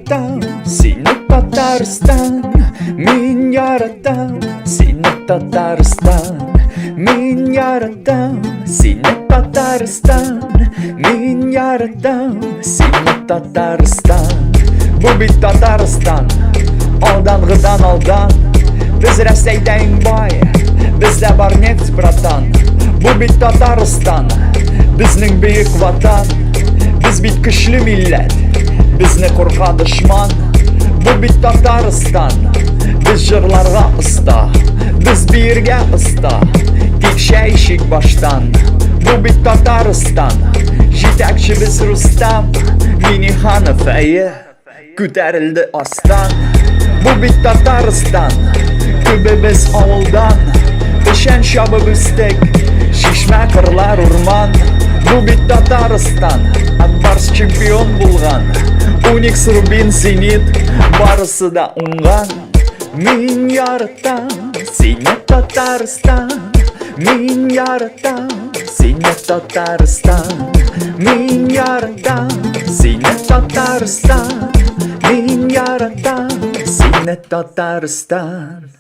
яратам сине, Татарстан. Мин яратам сине, Татарстан. Мин яратам сине, Татарстан. Мин яратам сине, Татарстан. Бу бит Татарстан, алдангыдан алдан. Без Рәсәйдә иң бай, бездә бар нефть, братан. Бу бит Татарстан, безнең бөек ватан. Без бит көчле милләт, безне курка дошман. Бу бит Татарстан, без җырларга оста, без биергә оста, тик чәй эчик баштан. Бу бит Татарстан, җитәкчебез Рустам Миниханов, әйе, күтәрелде астан. Бу бит Татарстан, күбебез авылдан, печән чабып үстек, чишмә, кырлар, урман. Бу бит Татарстан, Акбарс чемпион булган, Уникс, Рубин, Зенит, барысы да уңган. Мин яратам сине, Татарстан. Мин яратам сине, Татарстан. Мин яратам сине, Татарстан. Мин яратам сине, Татарстан.